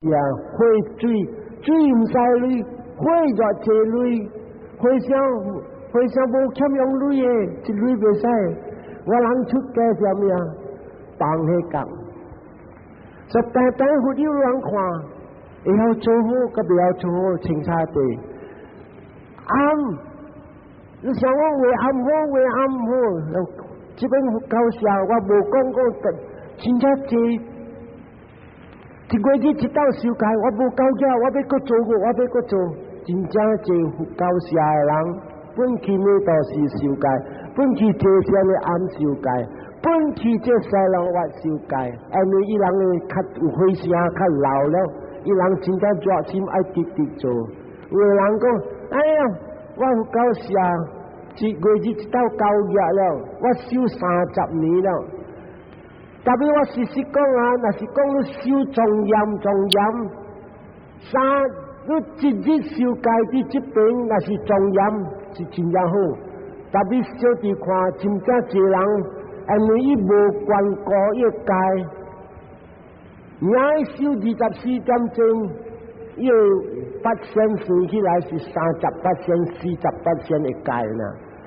呀，花水水毋使镭，花偌濟镭，和尚和尚無欠用镭的，一镭袂使。我人出家是啥物啊？放彼工，所以單單佛有人看，會曉做好，佮袂曉做好，清楚地。暗，你想我話暗好，話暗好，這邊教授我無講過，真正濟。一月日一道受戒，我無夠額，我欲閣做過，我欲閣做。真正濟佛教社的人，本去彌陀寺受戒，本去坐禪的庵受戒，本去這西蘭瓦受戒，因為伊人的較有火聲，較老了，伊人真正熱心愛直直做。有的人講：哎呀，我佛教社一月日一道夠額了，我修30年了。特別我實實講啊，若是講你修莊嚴莊嚴，三你一日受戒佇這邊，若是莊嚴是真正好。特別小弟看真正濟人，因為伊無關顧伊戒，你愛修24點鐘，伊八仙算起來是38仙、48仙的戒呢。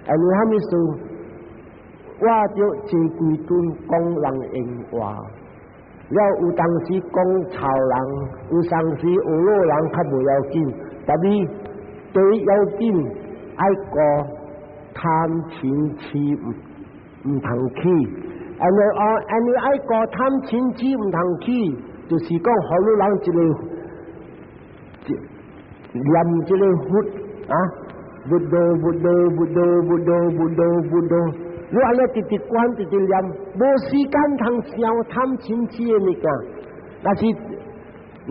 因為蝦米事？我著坐幾頓講人閒話，了有當時講臭人，有當時學老人較無要緊，特別第一要緊愛顧貪嗔痴毋毋通起，因為哦，因為愛顧貪嗔痴毋通起，就是講予你人一個念這個佛啊，佛陀佛陀佛陀佛陀佛陀佛陀。你按呢直直觀，直直念，無時間通想貪嗔痴的物件。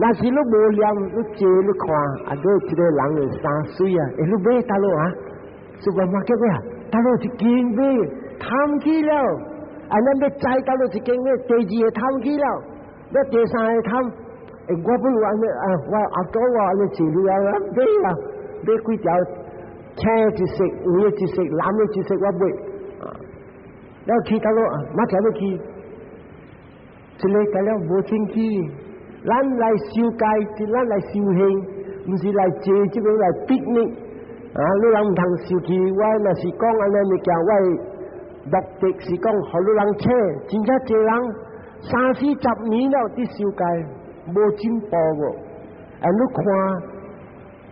若是你無念，你坐你看，啊，你這個人的衫媠啊，欸，你買佗落啊？supermarket 買啊？佗落一間買，貪去了。啊，咱欲知佗落一間買，第二個貪去了，欲第三個貪。欸，我本有按呢啊，我阿哥我按呢坐了啊，買啊，買幾條青一色，黃的一色，藍的一色，我買。啊，了去佗落啊，馬上欲去，一個得了無清氣。咱來修戒，是咱來修行，毋是來坐這個來逼你。啊，你人毋通受氣，我若是講按呢物件，我的目的是講，予你人請，真正濟人三四十年了佇修戒，無進步無。啊，你看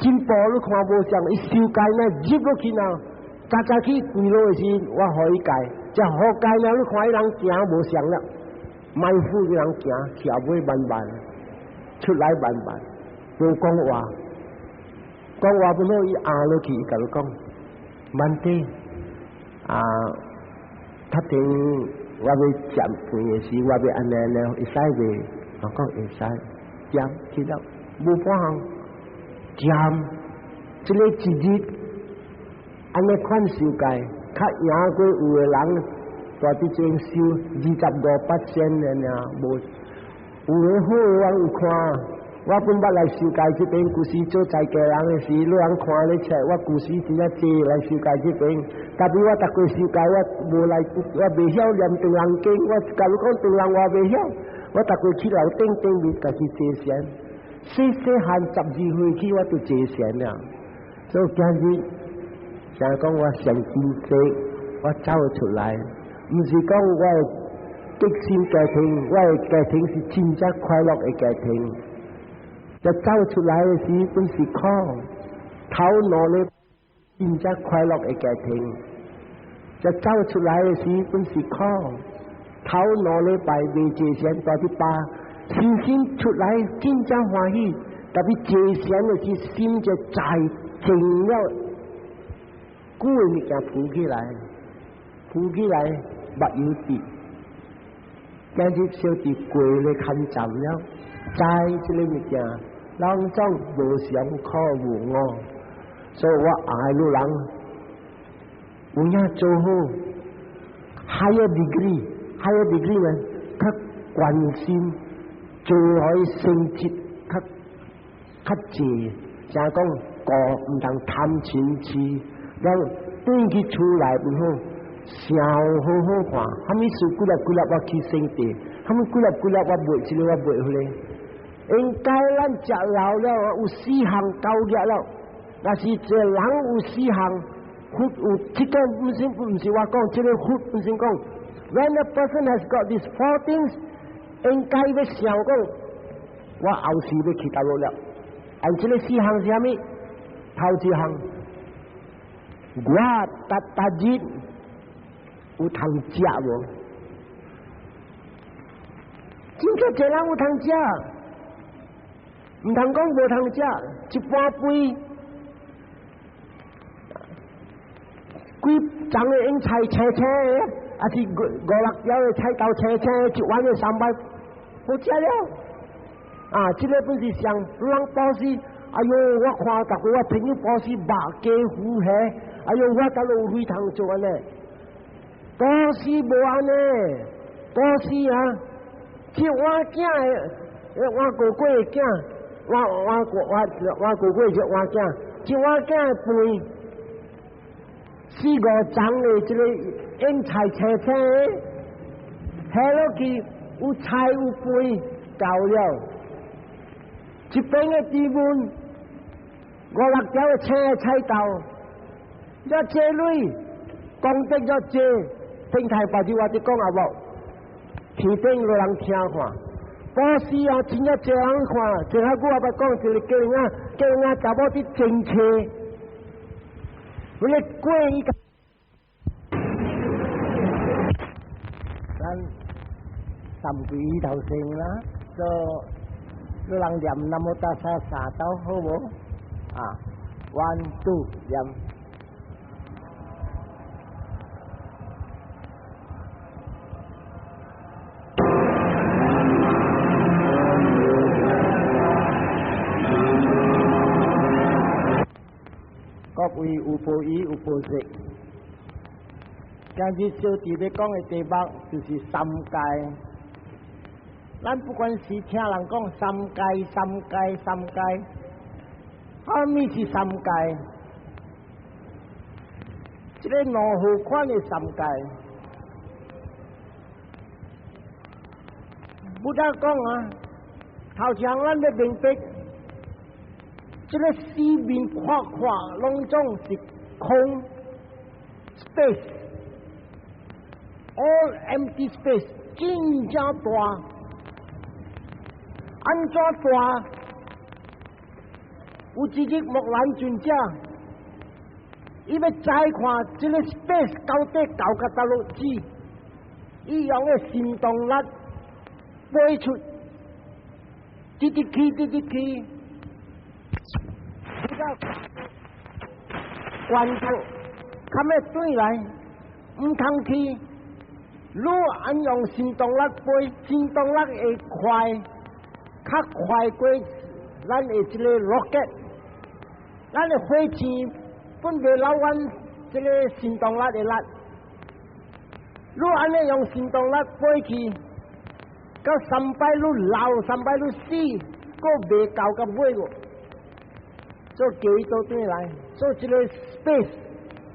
進步，你看無像伊修戒呢，入落去呢，早早起跪落的時，我予伊戒，這好戒呢，你看伊人行無像了，邁步伊人行，徛尾慢慢，出來慢慢，無講話，講話不好，伊壓落去，伊共你講，慢啲啊，較頂我欲食飯的時，我欲按呢按呢，會使袂？我講會使，食去了，無半項，食，這個一日按呢款修戒，較贏過有的人，蹛佇這邊修25巴仙的爾，無有的好的我有看，我本捌來修戒這邊，舊時做在家人的時，你人看咧冊，我舊時真正濟來修戒這邊，特別我逐過修戒，我無來，我袂曉念唐人經，我共你講唐人話袂曉，我逐過去樓頂頂面家己坐禪，細細漢12歲起我就坐禪了，所以今日想講我上真濟，我走出來，毋是講我的激心家庭，我的家庭是真正快樂的家庭。就走出來的時本是苦，頭兩禮真正快樂的家庭。就走出來的時本是苦，頭兩禮拜未坐禪，蹛佇巴，心心出來真正歡喜，特別坐禪的時心就在靜了，久的物件浮起來，浮起來目油滴，今日小弟過咧堪站了。知這個物件，攏總無常苦無我，所以我愛你人有影做好，higher degree，higher degree 呢，較關心做好性質較較濟，誠講顧毋通貪嗔痴，咱轉去厝內毋好，想好好看，蝦米事幾粒幾粒我去生地，蝦米幾粒幾粒我賣這個我賣彼個。應該咱食老了有四項交業了，若是一個人有四項，佛有這個毋是我講，這個佛本身講。When a person has got these four things，應該欲想講，我後世欲去佗落了。按這個四項是啥物？頭一項，我逐逐日有通食無？真正濟人有通食，毋通講無通食，一般飯，幾欉的蕹菜青青的，抑是五五六條的菜頭青青的，一碗的三百，好食了。啊，這個本是上人布施，哎喲，我看逐個我朋友布施肉雞魚蝦，哎喲，我佗落有鐳通做按呢？布施無按呢，布施啊，一碗羹的，碗糊粿的羹，碗碗碗碗糊粿一碗羹，一碗羹的飯，四五欉的這個蕹菜青青的，下落去有菜有飯夠了。一邊的豬燜，五六條的青的菜頭，一這鐳，功德一這，頂台白日我佇講阿無，天頂有人聽看，布施啊，真正濟人看，前下久我捌講一個叫人啊，叫人啊查某佇前車，彼個過伊個，咱三皈依頭先啦，做。你人念南無達薩三兜好無？啊，one two 念。各位有報喜有報色，今日小弟欲講的題目就是三界。咱不管是聽人講三界、三界、三界，啥物是三界？這個兩號款的三界，不得講啊！頭前咱欲明白，這個四面闊闊攏總是空，space，all empty space，真正大。按怎大？有一日木蘭尊者，伊欲知看這個 space 到底到甲佗落止，伊用个神動力飛出，直直去，直直去，關注，較欲轉來，毋通去。你按用神動力飛，神動力會快。較快過咱的這個 rocket，咱的火箭本袂老阮這個神動力的力。你按呢用神動力飛去，到三擺你老，三擺你死，閣袂到甲尾喎。所以叫伊倒轉來，所以這個 space，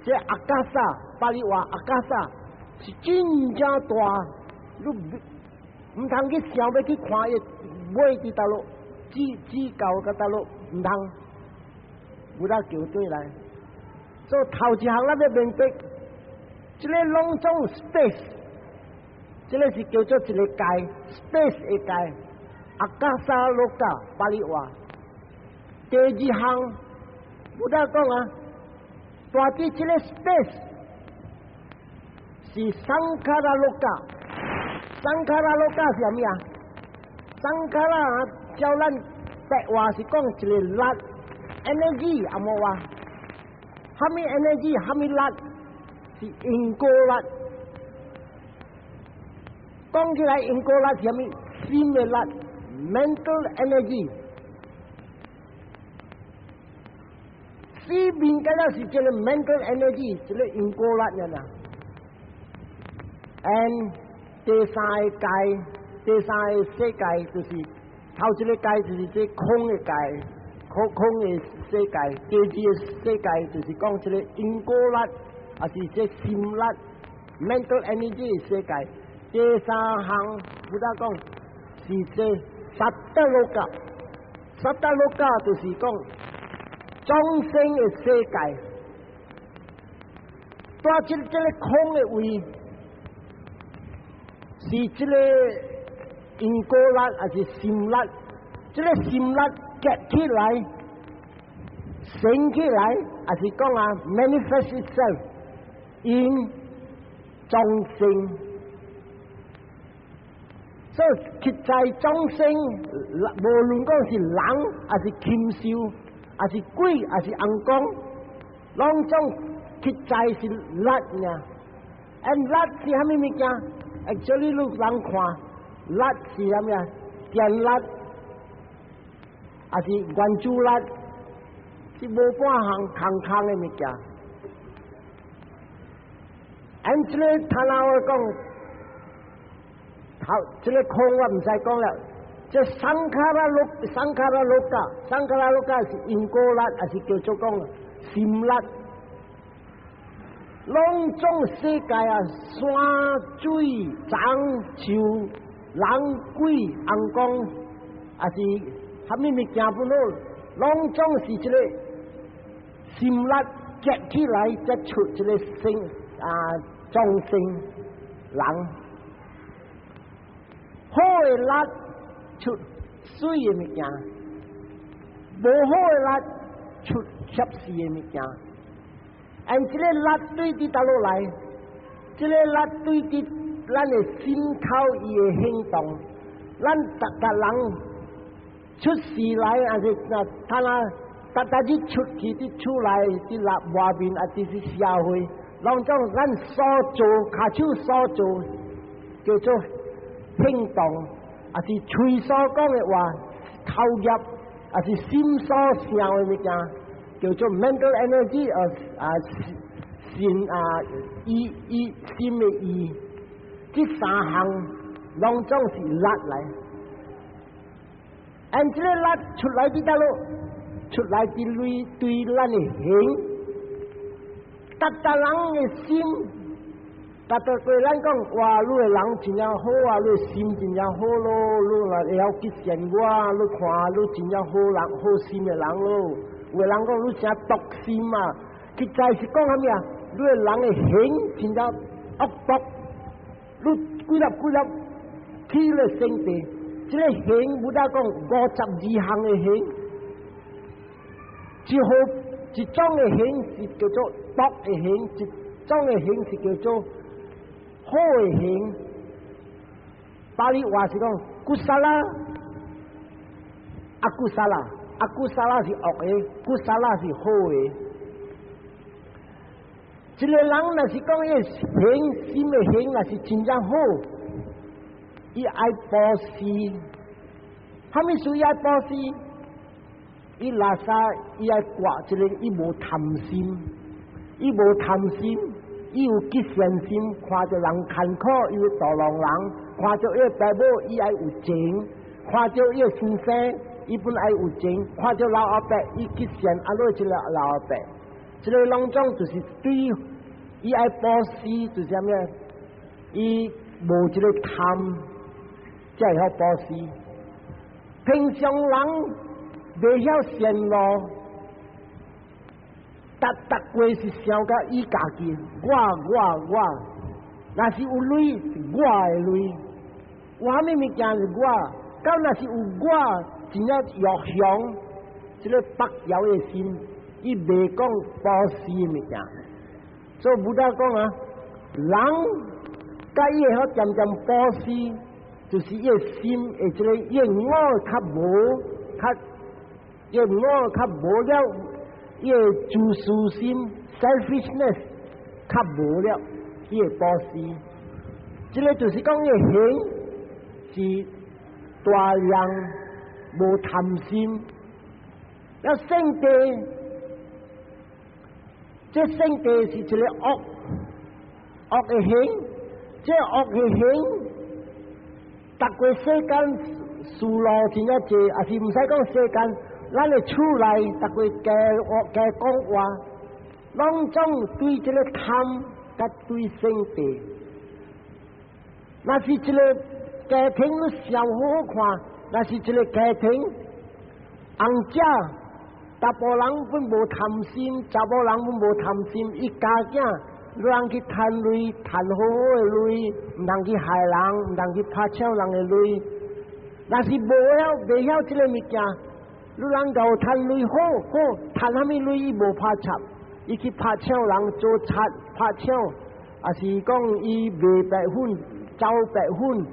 這個 akasa，巴利話 akasa 是真正大，你毋通去想欲去看伊。尾佇佗落，止止到甲佗落，毋通，無得叫轉來。所以頭一項咱欲明白，這個攏總 space，這個是叫做一個界，space 的界，akasa loka 巴利話。第二項，無得講啊，大致這個 space 是 sankhara loka，sankhara loka 是啥物啊？Sankhara 啊，照咱白話是講一個力，energy 阿無話，啥物 energy，啥物力，是因果力。講起來因果力是啥物？心的力，mental energy。四面敢若是這個 mental energy，這個因果力爾爾。And 第三個界。第三個世界就是頭一個界就是這空的界，空空的世界。第二個世界就是講這個因果力，抑是這心力（mental energy）的世界。第三項，佛陀講是這 Satta loka，satta loka 就是講眾生的世界，蹛這個空的位，是這個因果力還是心力？這個心力結起來，生起來，還是講啊，manifest itself in 眾生。所以實在眾生，無論講是人，還是禽獸，還是鬼，還是尪公，攏總實在是力爾。And 力是蝦米物件？Actually，你人看，力是蝦米啊？電力，還是原子力？是無半項空空的物件。And 這個他那我講，好，這個空我毋使講了。這 sankhara lok，sankhara loka，sankhara loka 是因果力，還是叫做講心力？攏總世界啊，山水、樟樹、人鬼、尪公，還是蝦米物件本好，攏總是這個心力結起來，才出這個生啊眾生人。好的力出媠的物件，無好的力出攝事的物件。按這個力對佇佗落來？這個力對佇咱的心口伊的行動，咱逐逐人出世來，還是那他那逐逐日出去佇厝內，佇外面，啊，佇是社會，攏總咱所做，跤手所做，叫做行動，還是喙所講的話，口業，還是心所想的物件，叫做 mental energy，啊心啊意意心的意，這三項攏總是力來。按這個力出來佇佗落，出來佇對對咱的行，逐逐人的心，逐逐對咱講，哇！你的人真正好啊，你的心真正好咯，你若會曉去善我，你看你真正好人好心的人咯。有的人講你誠毒心啊，實在是講啥物啊？你的人的行真正惡毒，你幾粒幾粒起了生地，這個行有得講52項的行，一號一種的行是叫做毒的行，一種的行是叫做好的行。巴利話是講 kusala，akusala，akusala 是惡的，kusala 是好的。一個人若是講伊行心的行，若是真正好，伊愛布施。蝦米事伊愛布施？伊垃圾伊愛掛一個，伊無貪心，伊無貪心，伊有吉善心，看著人艱苦，伊有度浪人，看著伊爸母，伊愛有情；看著伊先生，伊本愛有情；看著老阿伯，伊吉善阿落這個老阿伯，這個攏總就是對伊愛布施，就是啥物？伊無這個貪，才會曉布施。平常人袂曉善路，逐逐過是想甲伊家己，我我我，若是有鐳是我的鐳，有蝦米物件是我，到若是有我，真正欲雄，這個北條的心，伊袂講布施的物件。所以佛陀講啊，人佮伊會曉漸漸布施，就是伊的心會這個伊的我較無，較伊的我較無了，伊的自私心（selfishness）較無了，伊會布施。這個就是講伊的行是大量無貪心，了勝地，這勝地是一個惡惡的行，這惡的行，逐個世間事路真正濟，也是毋使講世間，咱的厝內逐個加惡加講話，攏總對這個貪佮對勝地。若是這個家庭你想好好看，若是一個家庭，翁姐查埔人本無貪心，查某人本無貪心，伊教囝，你通去趁鐳，趁好好的鐳，毋通去害人，毋通去拍搶人的鐳。若是無曉，袂曉這個物件，你人𠢕趁鐳好好，趁啥物鐳伊無拍插，伊去拍搶人做賊拍搶，抑是講伊賣白粉、走白粉，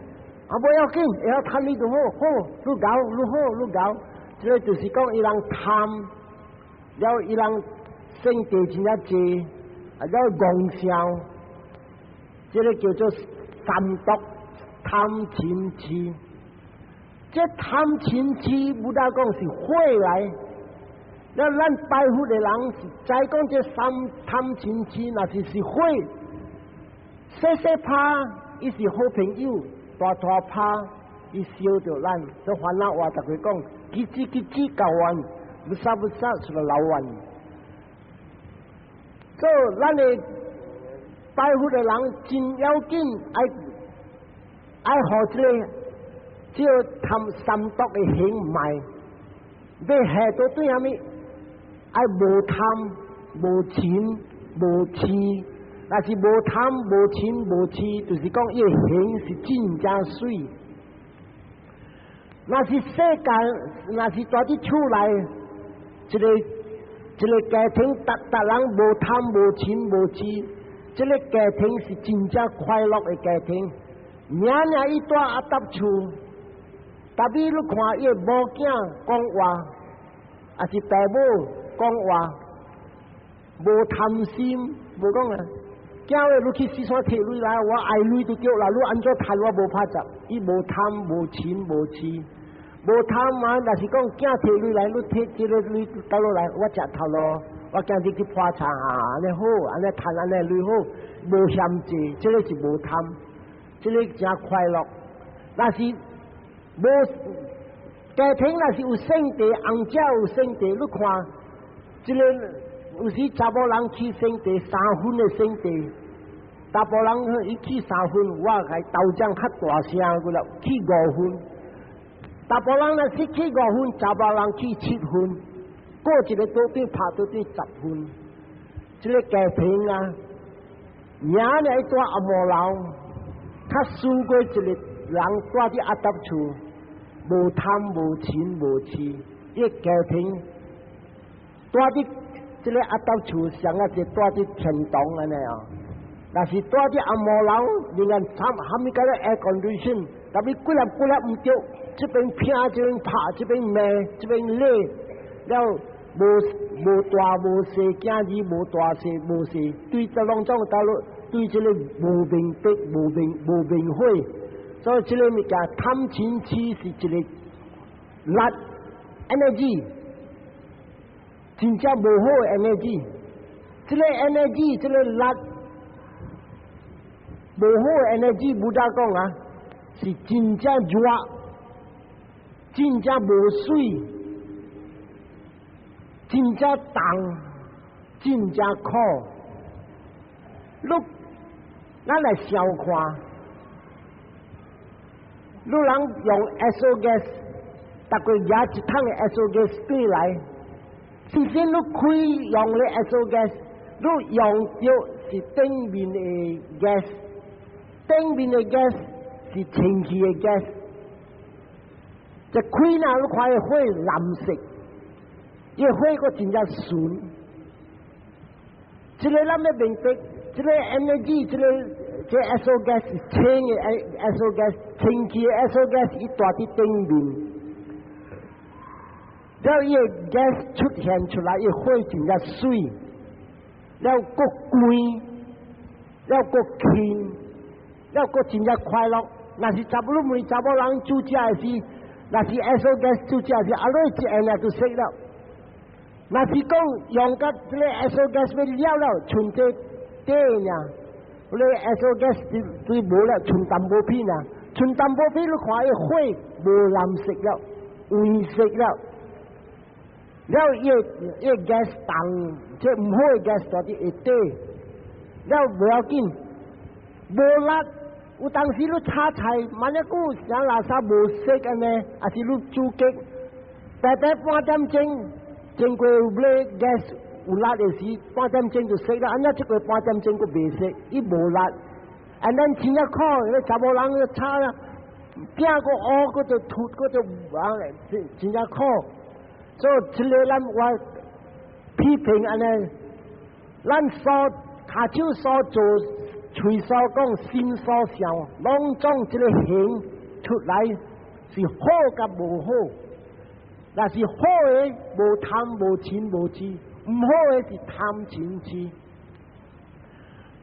啊無要緊，會曉趁鐳就好，好，你𠢕，你好，你𠢕，這個就是講伊人貪，了伊人性地真正濟，啊了戇笑，這個叫做三毒貪嗔痴。這貪嗔痴，Buddha 講是火來。了咱拜佛的人是知講這三貪嗔痴，若是是火，細細拍伊是好朋友，大大拍伊燒著咱。所以番仔話逐家講，kecil kecil kawan，besar besar sudah lawan。所以咱的拜佛的人真要緊，愛愛予這個。這個貪三毒的行邁，欲下到對啥物？愛無貪、無嗔、無痴。若是無貪、無嗔、無痴，就是講伊的行是真正媠。若是世間，若是蹛佇厝內，一個一個家庭，逐逐人無貪、無嗔、無痴，這個家庭是真正快樂的家庭。爾爾伊蹛阿達厝。特別你看伊某囝講話，抑是爸母講話，無貪心，無講啊。囝話你去四川提鐳來，我愛鐳就對啦。你按怎趁我無拍雜，伊無貪無嗔無痴，無貪嘛。若是講囝提鐳來，你提這個鐳倒落來，我食頭路，我今日去泡茶啊，按呢好，按呢趁按呢鐳好，無嫌濟，這個是無貪，這個誠快樂。若是無家庭，若是有聖地，翁姐有聖地，你看，這個有時查某人起聖地三分的聖地，查埔人伊起三分，我共伊鬥獎較大聲過了，起五分。查埔人若是起五分，查某人起七分，過一個桌頂拍桌頂10分。這個家庭啊，爾爾蹛阿摩樓，較輸過一個人蹛佇阿達厝，無貪無嗔無痴，伊個家庭蹛佇這個阿達厝，像啊一蹛佇天堂按呢哦。若是蹛佇阿摩樓，仍然參蝦米個 air condition，特別幾粒幾粒毋對，這邊拼，這邊拍，這邊罵，這邊鬧，了無無大無細，囝兒無大細無細，對這攏總到了對這個無明白、無明無明火，所以這個物件貪嗔痴是一個力 energy，真正無好的 energy。這個 energy，這個力無好的 energy，Buddha 講啊，是真正熱，真正無媠，真正重，真正苦。你咱來想看，你人用 SO gas，逐個舉一桶的 SO gas 轉來，首先你開用咧 SO gas，你用著是頂面的 gas，頂面的 gas 是清氣的 gas，一開若你看伊火藍色，伊火閣真正純。這個咱欲明白，這個 energy，這個這 SO gas 是清的 SO gas，清氣的 SO gas 伊蹛佇頂面，了伊的 gas 出現出來，伊火真正媠，了閣乾，了閣輕，了閣真正快樂。若是查某問查某人煮食的時，若是 SO gas 煮食時，啊，你一按就熟了。若是講用甲這個 SO gas 欲了了，剩這底爾，你 SO gas 對無了，剩淡薄片啊，剩淡薄片，你看伊火無藍色了，黃色了，了伊伊 gas 重，這毋好的 gas 蹛佇下底，了無要緊，無力，有當時你炒菜，萬一久啥垃圾無洗按呢，抑是你煮雞，白白半點鐘，經過有買 gas 有力的時，半點鐘就熄啦。按呢這個半點鐘閣袂熄，伊無力。啊，咱真正苦，那查某人咧炒啦，餅閣烏，閣就吐，閣就啊，真真正苦。所以這個咱我批評按呢，咱所跤手所做，喙所講，心所想，攏總這個行出來是好佮無好。若是好的，無貪無嗔無痴；毋好的是貪嗔痴。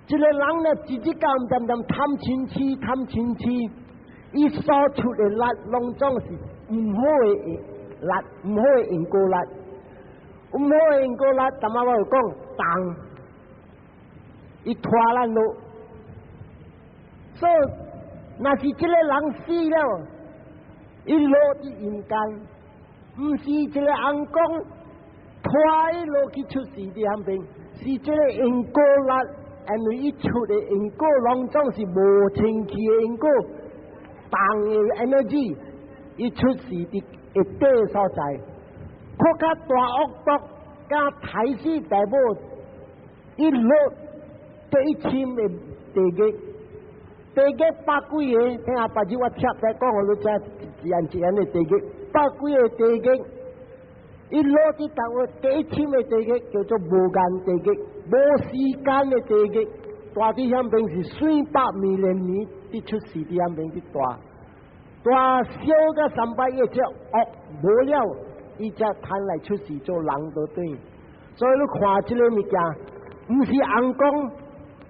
這個人呢，一日到晚恬恬貪嗔痴，貪嗔痴，伊所出的力，攏總是毋好的力，毋好的因果力，毋好的因果力。頭仔我有講，重，伊拖咱落。所以，若是這個人死了，伊落佇陰間，毋是一個尪公拖伊落去出世佇遐邊，是這個因果力，因為伊出的因果攏總是無清氣的因果，重的 energy，伊出世佇一塊所在，閣較大惡毒，佮刣死爸母，伊落第一深的地獄。地獄百幾个，聽下別日我貼來講，予你知一樣一樣的地獄，百幾个地獄，伊落佇逐個第一深的地獄叫做無間地獄，無時間的地獄，蹛佇遐邊是四百萬年佇出世佇遐邊佇蹛，蹛燒甲三百億隻惡無了，伊才趁來出世做人就對。所以你看這個物件，毋是尪公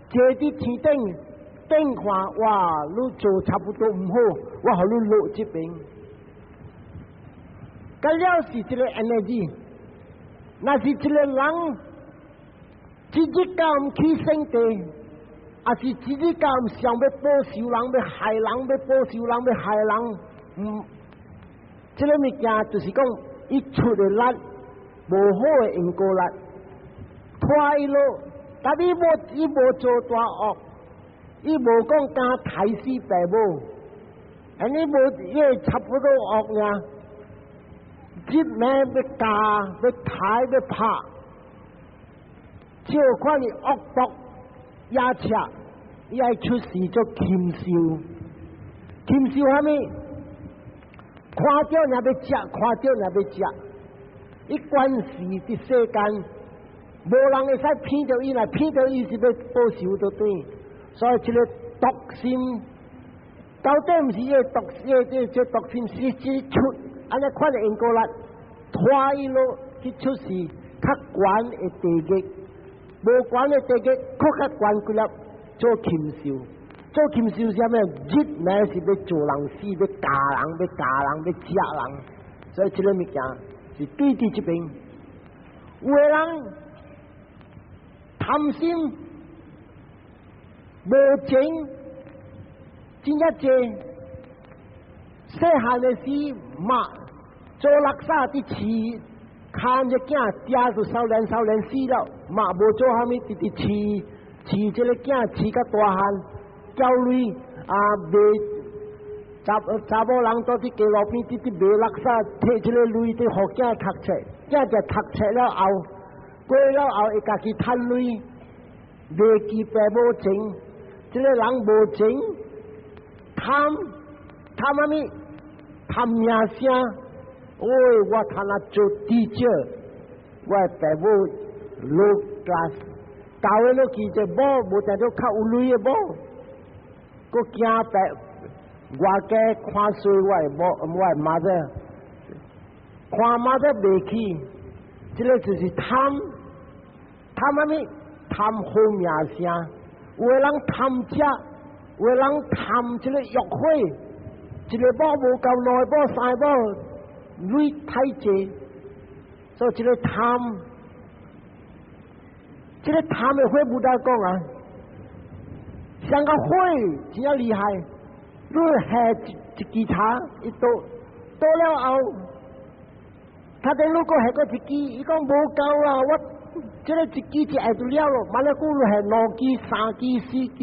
坐佇天頂。頂看哇，你做差不多毋好，我予你落這邊。佮了是這個 energy，若是這個人一日到晚起性地，抑是一日到晚想欲報仇人，欲害人，欲報仇人，欲害人，這個物件就是講，伊出的力無好的因果力，拖伊落，但伊無伊無做大惡。伊無講敢刣死爸母，按呢無伊差不多惡爾，日暝欲咬欲刣欲拍，這款的惡毒野赤，伊愛出世做禽獸，禽獸啥物？看著若欲食，看著若欲食，伊關事佇世間，無人會使騙著伊，若騙著伊是欲報仇就對。所以這個毒心，到底毋是伊個毒，伊個這毒心實質出，按呢款的因果力，拖伊落去出世較懸的地獄，無懸的地獄，閣較懸幾粒做禽獸，做禽獸是啥物？日暝是欲做人死，欲咬人，欲咬人，欲食人，所以這個物件是對佇這邊，有的人貪心。無情，真正濟。細漢的時嘛，做垃圾佇飼，牽隻囝嗲就少年少年死了，嘛無做啥物，直直飼飼這個囝飼甲大漢，交鐳啊賣查查某人倒佇街路邊直直賣垃圾，提這個鐳佇予囝讀冊，囝就讀冊了後，過了後會家己趁鐳，袂記爸母情。這個人無情，貪貪啥物？貪名聲。喂，我通啊做 teacher，我爸母 low class，教的落去這某無定著較有鐳的某，閣驚爸外家看衰我的某，我的 mother，看 mother 袂起，這個就是貪貪啥物？貪好名聲。有的人貪食，有的人貪這個欲火，一個某無夠，兩個某，三個某，鐳太濟，所以這個貪，這個貪的火無得講啊，像個火真正厲害，你下一一支茶，伊倒倒了後，他等你閣下閣一支，伊講無夠啊，我這個一支就愛就了咯，萬一久你下兩支、三支、四支，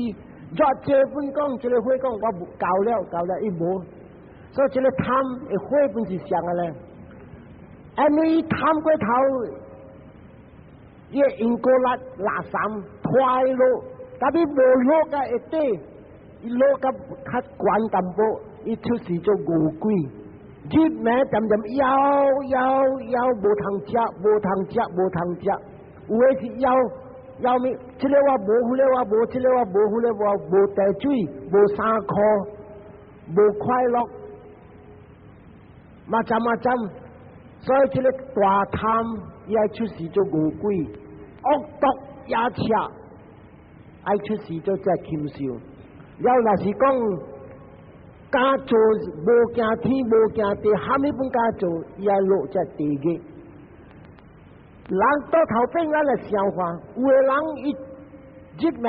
若這本講，這個火講我夠了，夠了，伊無。所以這個貪的火本是啥個咧？因為貪過頭，伊因果力垃圾拖落，特別無落甲下底，伊落甲較懸淡薄，伊出世做餓鬼。日暝漸漸枵枵枵，無通食，無通食，無通食。有的是枵枵物，這個我無，彼個我無，這個我無，彼個我無茶水，無衫褲，無快樂，嘛針嘛針。所以這個大貪伊愛出世做餓鬼，惡毒也赤，愛出世做這禽獸。了若是講，敢做無驚天無驚地，蝦米本敢做，伊愛落這地獄。人到頭變咱來想看，有的人伊入暝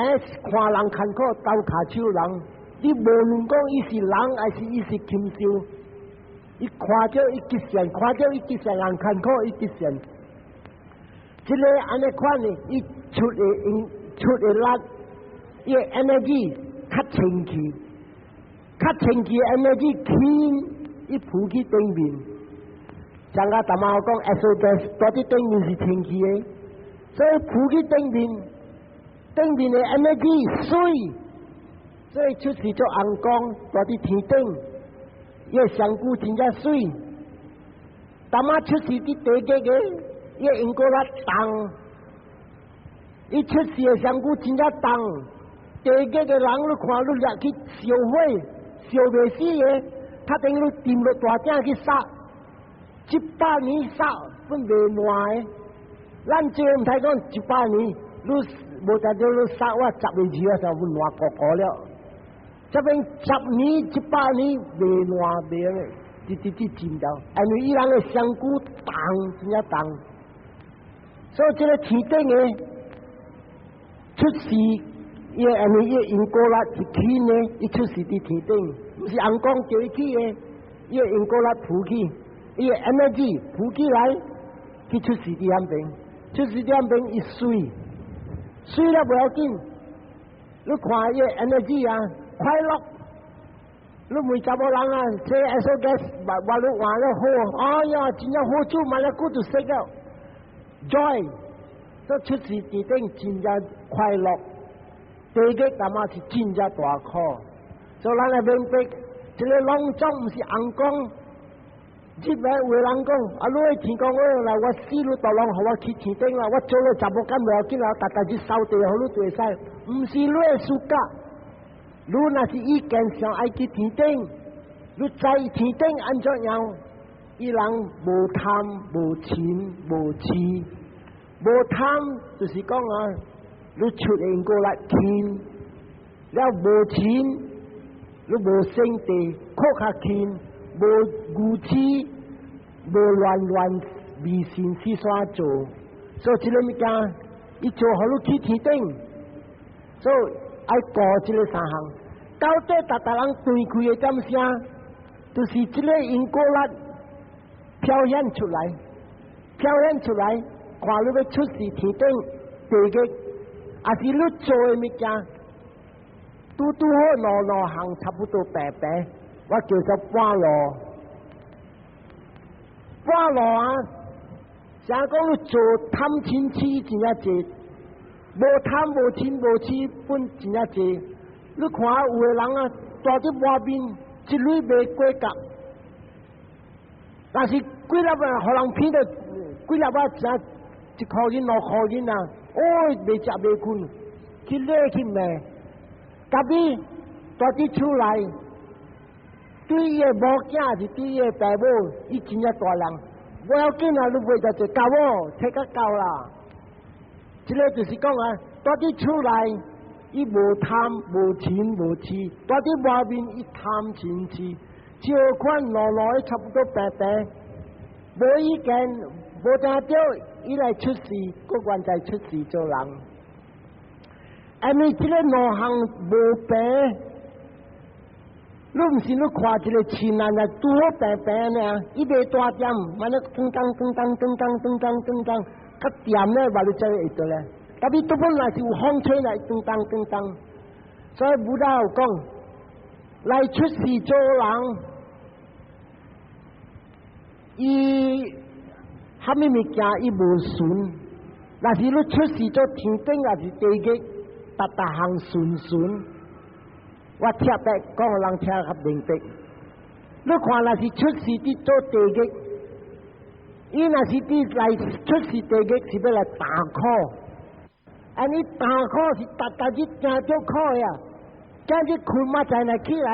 看人艱苦，鬥跤手人，你無論講伊是人還是伊是禽獸，伊看著伊吉善，看著伊吉善人艱苦，伊吉善。這個按呢款呢，伊出的因出的力，伊的 energy 較清氣。較清氣 energy 輕，伊浮去頂面。像我頭仔講，exhaust gas 蹛佇頂面是清氣的，所以浮去頂面，頂面的 energy 媠，所以出世做尪公，蹛佇天頂，伊的身軀真正媠。淡仔出世佇地獄的，伊的因果力重，伊出世的身軀真正重。地獄的人你看你掠去燒火，燒袂死的，他等於你沉落大鼎去殺，100年殺本袂爛的。咱這毋通講一百年，你無才叫你殺我10個字啊，就爛糊糊了。這邊10年、100年袂爛袂咧，直直直浸掉，因為伊人的身軀重，真正重。所以這個天頂的出世，伊的因為伊的因果力是輕的，伊出世佇天頂，毋是尪公叫伊去的，伊的因果力浮起，伊的 energy 浮起來，去出世佇遐邊，出世佇遐邊伊媠，媠了無要緊，你看伊的 energy 啊，快樂，你問查某人啊，這 exhaust gas 話你換了好，哎呀，真正好處，買了久就識了，joy，這出世佇頂真正快樂。地獄淡仔是真正大苦，所以咱來明白，這個攏總毋是尪公。這邊有的人講，啊，你去天公，我來我死你都攏予我去天頂啦，我做了十無工無要緊啦，逐逐日掃地予你就會使，毋是你的事格。你若是意見想愛去天頂，你知天頂按怎樣？伊人無貪無嗔無痴，無貪就是講啊，你出因果力輕，了無嗔，你無生地，苦較輕，無愚痴，無亂亂迷信去煞做，所以這個物件，伊做予你去天頂，所以愛顧這個三項。到底逐逐人斷開的點聲，就是這個因果力表現出來，表現出來，看你欲出世天頂地獄，還是你做的物件，拄拄好兩兩項差不多平平，我叫做半路，半路啊！啥講你做貪嗔痴真正濟，無貪無嗔無痴本真正濟。你看有的人啊，蹛佇外面一鐳袂過角，但是幾粒啊，予人騙著幾粒仔食1箍銀2箍銀啊，哦，袂食袂睏，去掠去罵，特別蹛佇厝內，對伊的某囝是對伊的爸母，伊真正大人，無要緊啊，你袂就做夠哦，提較夠啦。這個就是講啊，蹛佇厝內，伊無貪無嗔無痴，蹛佇外面伊貪嗔痴，照款兩兩的差不多平平，無意見，無定著，伊來出世，閣原在出世做人。因為這個兩項無平，你毋是你看一個親人啊，拄好平平爾，伊袂大點，按呢噔噔噔噔噔噔噔噔噔噔，較掂咧，話你才會到咧。特別都本來是有風吹來，噔噔噔噔。所以 Buddha 有講，來出世做人，伊蝦米物件伊無順，若是你出世做天頂抑是地獄，逐逐項順順。我特別講，人聽較明白。你看，若是出世佇做地獄，伊若是佇來出世地獄是欲來擔苦，啊！你擔苦是逐逐日驚著苦呀，今日睏嘛才來起來，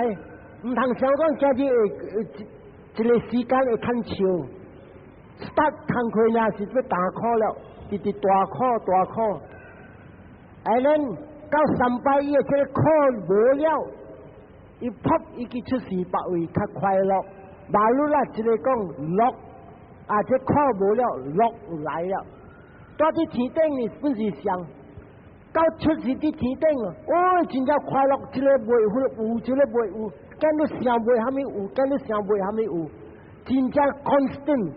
毋通想講今日會一個時間會趁笑，start 工課爾是欲擔苦了，直直大苦大苦，啊，咱到三擺伊的這個苦無了，伊撲伊去出世別位較快樂。馬路啦，一個講樂，啊，這苦無了，樂來了。蹛佇天頂呢，本是上，到出世佇天頂，哦，真正快樂，這個袂有，這個袂有，敢你想袂蝦米有，敢你想袂蝦米有，真正 constant，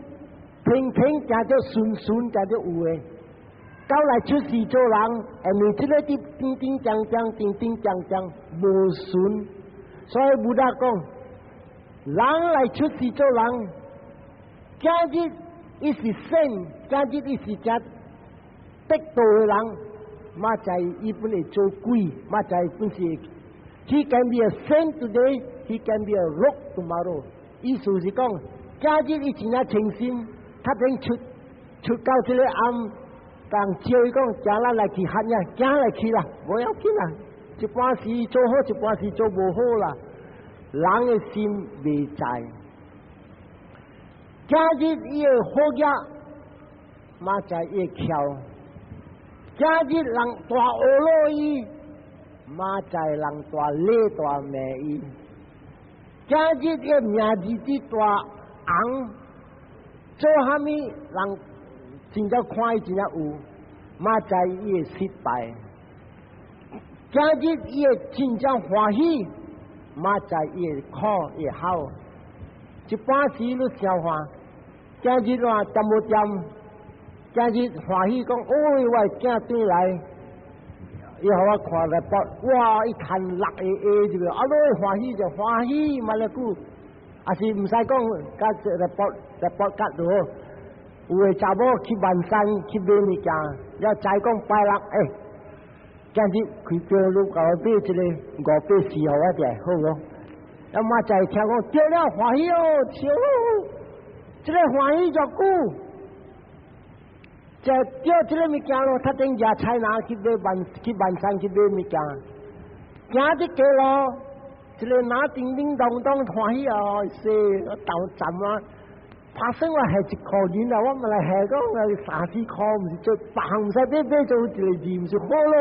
平平行著順順行著有的。到來出世做人，因為這個佇叮叮當當、叮叮當當無順，所以 Buddha 講，人來出世做人，今日伊是聖，今日伊是正得道的人，明仔伊本會做鬼，明仔本是，He can be a saint today, he can be a rogue tomorrow。意思是講，今日伊真正清心，他等出出到這個暗。人招伊講，行咱來去喊呀，行來去啦，無要緊啦。一半時做好，一半時做無好啦。人的心袂知，今日伊會好額，明仔伊會翹。今日人大呵咾伊，明仔人大禮大罵伊。今日伊名字佇大紅，做蝦米人？真正看伊真正有，明仔伊會失敗。今日伊會真正歡喜，明仔伊會苦會好。一般時你想看，今日話恬無恬，今日歡喜講，哦，我的囝轉來，伊予我看來報，哇！伊趁六個 A 就，啊，你歡喜就歡喜，嘛咧久，抑是毋使講，佮這個報來報甲就好。有的查某去萬山去買物件，了知講拜六，欸，今日開票你共我買一個五百四予我者好無？了明仔聽講對了，歡喜哦，笑，這個歡喜偌久，就對這個物件咯，他頂舉菜籃去萬山去買物件，行佇街路，一個籃叮叮當當歡喜哦，說到站啊。拍算我還一箍銀啊，我嘛來下講三四箍，毋是做別項毋使買買做一個字，毋是好咯。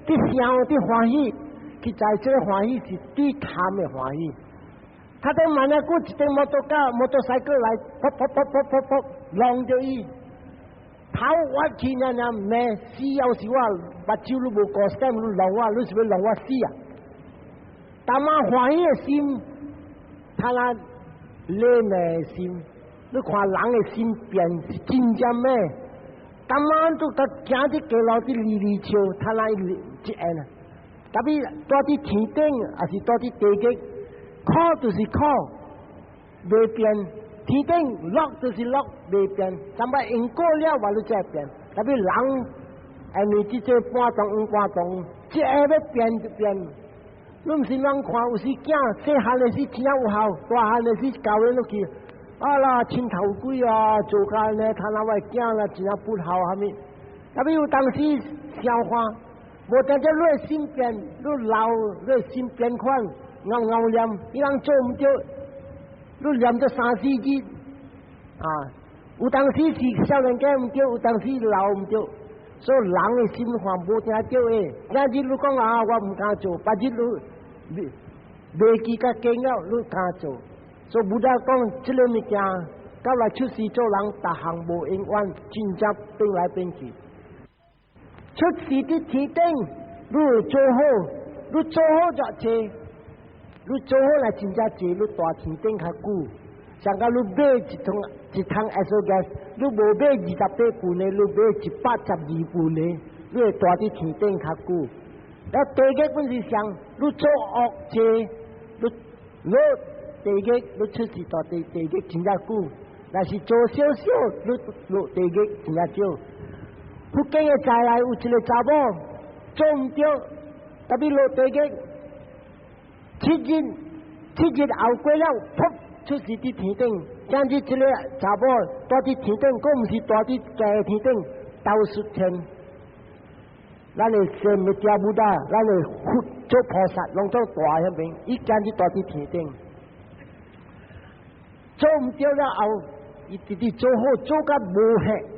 佇想佇歡喜，去知這個歡喜是對貪的歡喜。他頂萬一久一頂摩托車、摩托賽過來，噗噗噗噗噗噗，弄著伊，頭歪去爾爾罵死猶是我，目睭你無顧閃，你弄我，你是欲弄我死啊？淡仔歡喜的心，他那禮罵的心。你看人的心變是真正美，當晚都他行佇街路佇離離笑，他來一按啊。特別蹛佇天頂，抑是蹛佇地獄，苦就是苦，袂變；天頂樂就是樂，袂變。三擺因果了，嘛你才會變。特別人，因為這這半動半動，一下欲變就變。你毋是人看有時囝細漢的時真有孝，大漢的時教人落去。啊啦，凊頭鬼啊，做甲按呢，他那我囝啦，真正不孝蝦米。特別有當時想看，無定定你的心變，你老，你的心變款，𠢕𠢕念，伊人做毋著，你念著三四日，啊，有當時是少年家毋對，有當時老毋對，所以人的心看無定對的。今日你講啊，我毋敢做，別日你袂記較緊要，你敢做。所以 Buddha 講，這個物件，到來出世做人，逐項無永遠，真正變來變去。出世佇天頂，你會做好，你做好就濟，你做好來真正濟，你蹛天頂較久。像講你買一桶一桶 Esso gas，你無買28分的，你買112分的，你會蹛佇天頂較久。了地獄本是像你做惡濟，你落地獄，你出世到地獄真正久。若是做少少，你落地獄真正少。佛經的再來有一個查某做毋著，特別落地獄七日，七日後過了，噗出世佇天頂。今日這個查某蹛佇天頂，閣毋是蹛佇家天頂，兜率天。咱的聖彌陀佛啊，咱的佛做菩薩，攏總蹛彼邊，伊今日蹛佇天頂，做毋著了後，伊直直做好，做甲無限。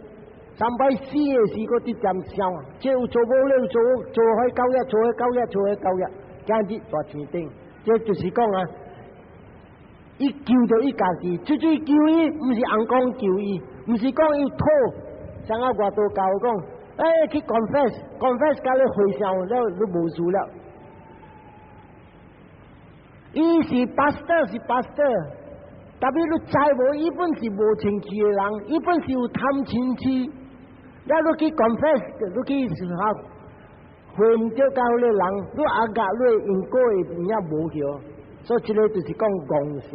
三擺死的時，閣佇點想，這有做無了，做做彼九日，做彼九日，做彼九日，今日蹛天頂，這就是講啊，伊救著伊家己，出去救伊，毋是尪公救伊，毋是講伊討，像啊外道教講，欸，去 confess，confess 共你回向了，你無事了。伊是 pastor 是 pastor，特別你知無？伊本是無清氣的人，伊本是有貪嗔痴。了你去 confess，你去學回毋著教彼個人，你阿甲你因果會變啊無去，所以這個就是講戇想。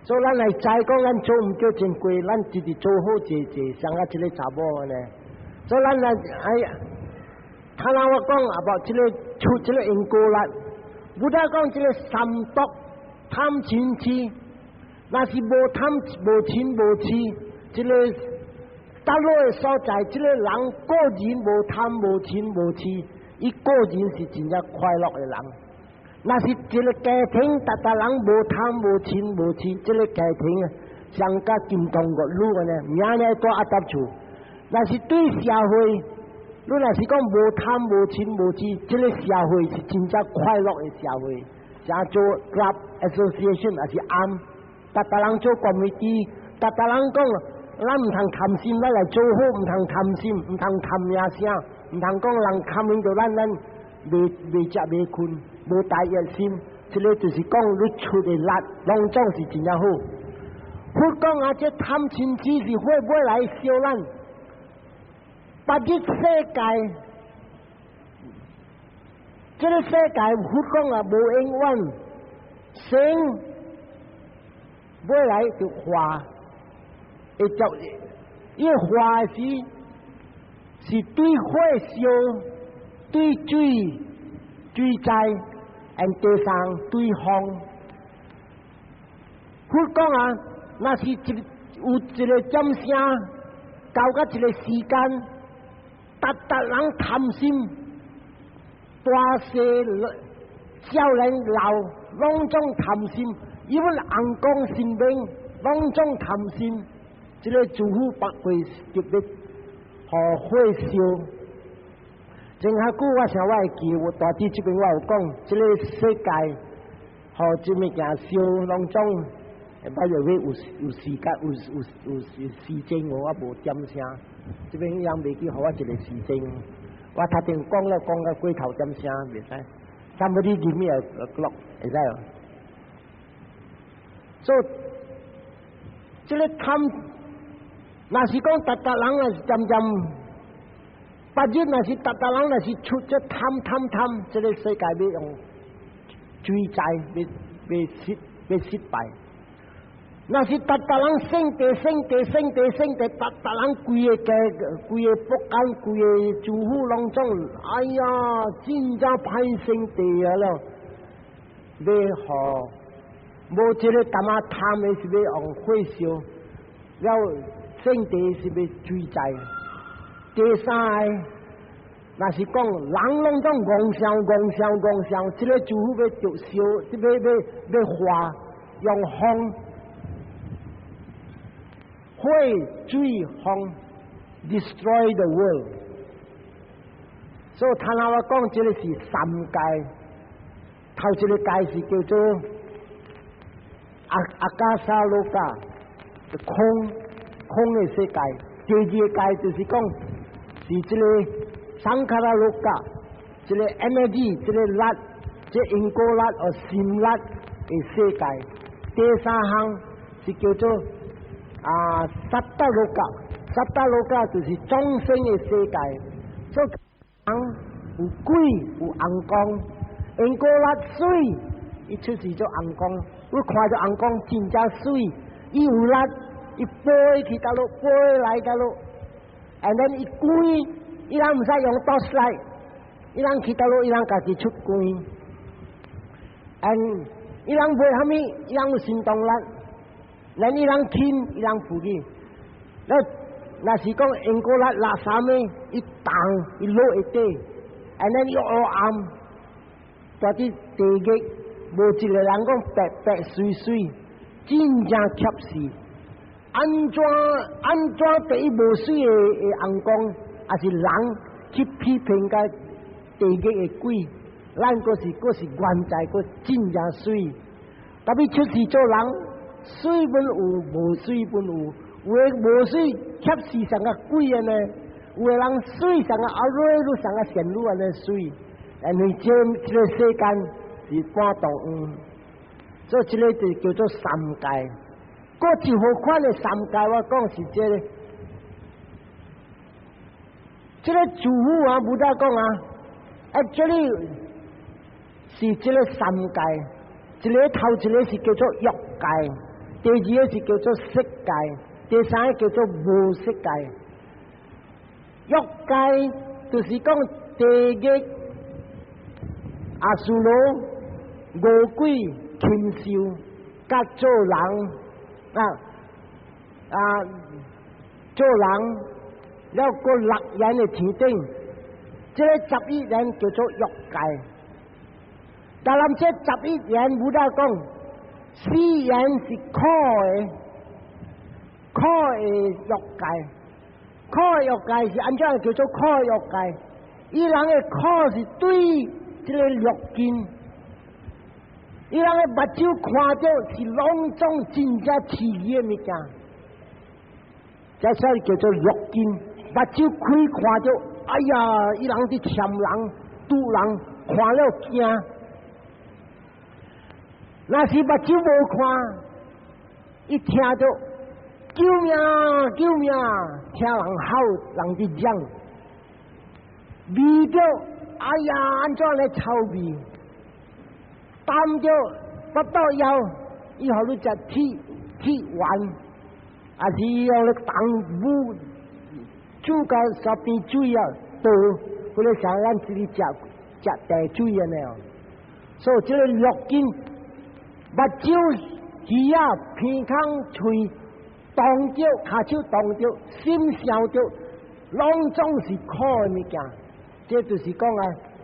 所以咱來知講，咱做毋著真過，咱直直做好濟濟，像啊這個查某呢。所以咱來哎呀，頭先我講啊，無這個出這個因果力，Buddha 講這個三毒貪嗔痴，若是無貪無嗔無痴，這個佗落的所在，這個人個人無貪無嗔無痴，伊個人是真正快樂的人。若是一個家庭，逐逐人無貪無嗔無痴，這個家庭像佮金童玉女按呢，明年蹛阿達厝。若是對社會，你若是講無貪無嗔無痴，這個社會是真正快樂的社會。像做 club association 也是按，逐逐人做 committee，逐逐人講，咱毋通貪心，咱來做好，毋通貪心，毋通貪名聲，毋通講人貪心著咱咱袂袂食袂睏，無大業心，這個就是講你出的力，攏總是真正好。佛講啊，這貪嗔痴是火尾來燒咱。別日世界，這個世界佛講啊，無永遠，生尾來就化，會叫伊化時是對火燒，對水水災，and 第三對風。佛講啊，若是一有一個點聲，到甲一個時間，逐逐人貪心，大細少年老，攏總貪心，因為尪公神明，攏總貪心，這個諸佛百會特別予火燒。前較久我想我會記，我大致這邊我有講，這個世界，予這物件燒，攏總，擺入去有有時間，有有有有時間我無點聲。這邊人袂記予我一個時鐘，我頭前講了講到過頭點聲，袂使。Somebody give me a clock，會使無？所以這個貪，若是講逐逐人若是漸漸，別日若是逐逐人若是出這貪貪貪，這個世界欲用水災，欲欲失欲失敗。若是逐逐人聖地聖地聖地聖地，逐逐人規个家、規个國家、規个諸府攏總，哎呀，真正歹聖地啊了，欲予無這個淡仔貪的是欲用火燒，了聖地是欲水災。第三个，若是講人攏總戇想戇想戇想，這個諸府欲著燒，欲欲欲化用風。火水風 destroy the world，所以頭先我講這個是三界，頭一個界是叫做 ākāsa loka，空空的世界；第二個界就是講是這個 saṅkhāra loka，這個 energy，這個力，這個因果力或心力的世界。第三項是叫做啊，satta loka，satta loka 就是眾生的世界，所以人有鬼，有尪公，英歌拉媠，伊出世做尪公，你看著尪公真正媠，伊有力，伊飛去佗落，飛來佗落，and then 伊光，伊人毋使用 torchlight，伊人去佗落，伊人家己出光，and 伊人袂蝦米，伊人有神動力，咱伊人輕，伊人扶起，那若是講英國力垃圾咩？伊動，伊落會底，and then 伊黑暗，蹛佇地獄，無一個人講白白媠媠，真正怯死。按怎按怎第一無媠的尪公，抑是人去批評共地獄的鬼，咱閣是原在閣真正媠。特別出世做人，媠本有，無媠本有。有的無媠，怯死像個鬼按呢；有的人媠像個阿瑞，都像個仙女按呢媠。因為這個世間是半動黃，所以這個就叫做三界。閣一號款的三界，我講是這個，這個主婦啊，Buddha 講啊，actually 是這個三界，一個頭一個是叫做欲界，第二個是叫做色界，第三個叫做無色界。欲界就是講地獄、阿修羅、餓鬼、禽獸、佮做人啊啊做人，了閣六緣的天頂，這個11緣叫做欲界。但咱這11緣，Buddha 講，四緣是苦的，苦的欲界，苦的欲界是按怎叫做苦的欲界？伊人的苦是對這個六根，伊人的目睭看著是攏總真正刺激的物件，這所以叫做六根。目睭開看著，哎呀，伊人佇攕人、毒人，看了驚。若是目睭無看，伊聽著救命救命，聽人吼，人佇講，聞著，哎呀，按怎咧臭味？擔著腹肚枵，伊予你食鐵鐵丸，抑是予你當母煮甲山邊水啊，倒，或者像咱這裡食食茶水按呢哦。所以這個六根，目睭、耳仔、鼻孔、喙，動著，跤手動著，心想著，攏總是苦的物件。這就是講啊，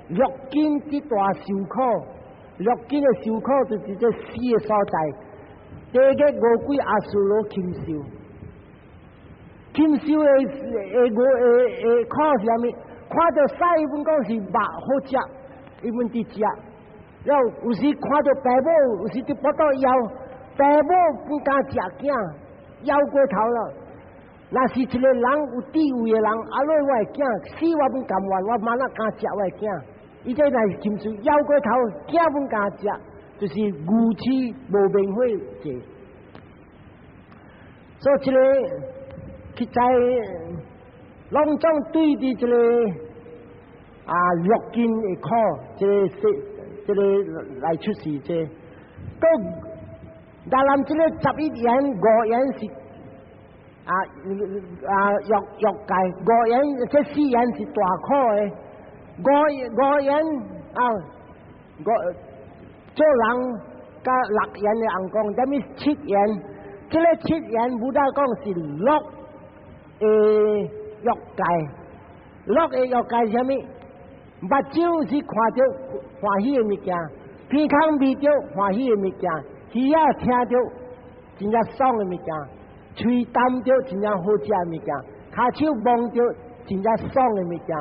六根之大受苦，六根的受苦就是這四個所在。地獄餓鬼阿修羅禽獸，禽獸的的餓的的苦是啥物？看著屎阮講是肉好食，伊阮佇食。了有時看著爸母，有時佇腹肚枵，爸母不敢食囝，枵過頭了。若是一個人有智慧的人，啊落我的囝死我毋甘願，我嘛若敢食我的囝。伊這若是禽獸枵過頭，囝毋敢食，就是愚痴無明火者。所以這個去在攏總對佇這個啊六根的苦，這個世這個來出世這個，當然這個11緣五緣是啊啊欲欲界，五緣這四緣是大苦的，五五緣啊五做人佮六緣的尪公，啥物七緣？這個七緣，Buddha 講是樂的欲界，樂的欲界是啥物？目睭是看著歡喜的物件，鼻孔聞著歡喜的物件，耳仔聽著真正爽的物件，喙啖著真正好食的物件，跤手摸著真正爽的物件，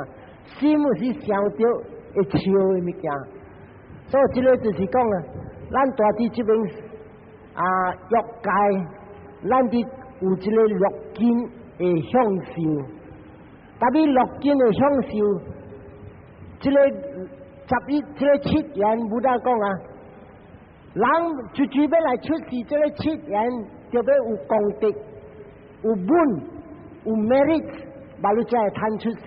心有時想著會笑的物件。所以這個就是講啊，咱蹛佇這邊啊欲界，咱佇有這個六根的享受，特別六根的享受，這個11，這個七緣，Buddha 講啊，人就準備來出世，這個七緣就欲有功德、有本、有 merit，嘛你才會通出世。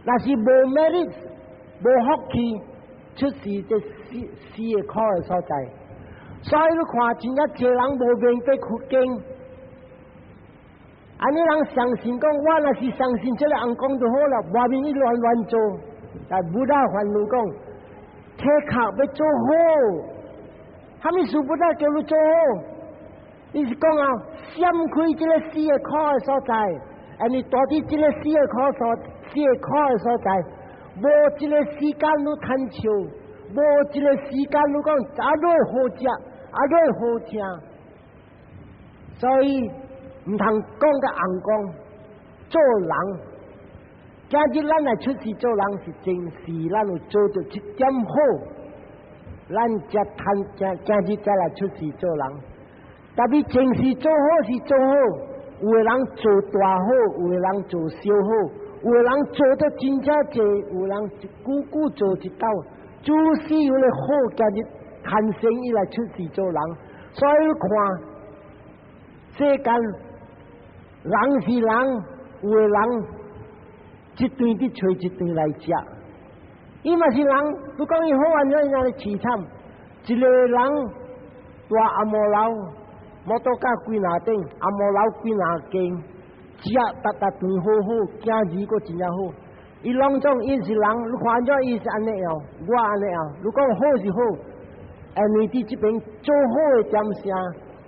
若是無 merit，無福氣，出世這四四个苦的所在。所以你看，真正濟人無明白佛經，按呢人相信講，我若是相信這个尪公就好了，外面伊亂亂做。但 Buddha 煩惱講，體殼欲做好，啥物事 Buddha 叫你做好？伊是講啊，閃開這个四个苦的所在，而你蹛佇這个四个苦的所在，無一个時間你貪笑，無一个時間你講啊，你好食，啊，你好聽，所以毋通講共尪公做人。今日咱來出世做人是前世，咱有做著一點好，咱才趁今今日才來出世做人。特別前世做好是做好，有的人做大好，有的人做小好，有的人做得真正濟，有的人一久久做一道，諸事有咧好，今日牽生伊來出世做人。所以看世間人是人，有的人一頓佇揣一頓來食，伊嘛是人，你講伊好按怎伊按呢淒慘？一个人蹛紅毛樓，摩托車幾若頂，紅毛樓幾若間，食逐逐頓好好，囝兒閣真正好。伊攏總伊是人，你看怎伊是按呢樣，我按呢樣。你講好是好，因為佇這邊做好的點聲，